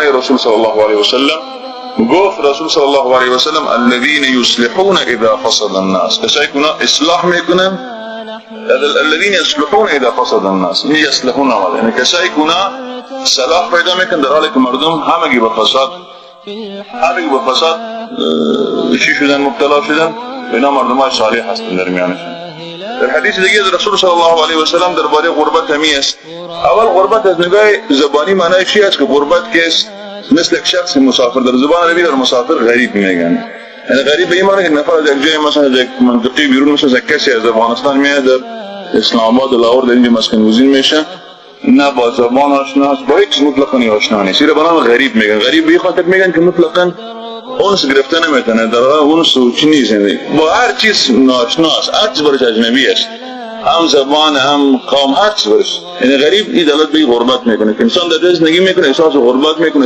رسول صلى الله عليه وسلم گفت رسول صلى الله عليه وسلم: الذين يصلحون اذا فسد الناس. کسایی که اصلاح میکنن، الذين يصلحون اذا فسد الناس. این يصلحون آمده، یعنی کسایی که صلاح پیدا میکنن در حالی که مردم همگی به فساد، همگی به فساد چی شدن؟ مبتلا شدن. اینا مردم های صالح هستن در میانشون. در حدیث دیگه از رسول صلی الله علیه و سلم درباره غربت همی است. اول، غربت از نگاه زبانی معنای چی است؟ که غربت که است مثل یک شخص مسافر، در زبان عربی در مسافر غریب میگن. یعنی غریب به این معنی که نفر از یک جای، مثلا از یک منطقه بیرون، مثلا از کسی از افغانستان میاد در اسلام آباد، لاهور، در اینجا مسکن گزین میشه، نه با زبان آشنا است، با هیچ چیز مطلقا آشنا نیست. این به نام غریب میگن. غریب به خاطر میگن که مطلقا انس گرفته نمیتونه، در انس چی نیست، یعنی با هر چیز ناشنا است، هر چیز برش اجنبی است، هم زبان، هم قوم، هر چیز برش. یعنی غریب. این دلالت به غربت میکنه که انسان در زندگی میکنه، احساس غربت میکنه.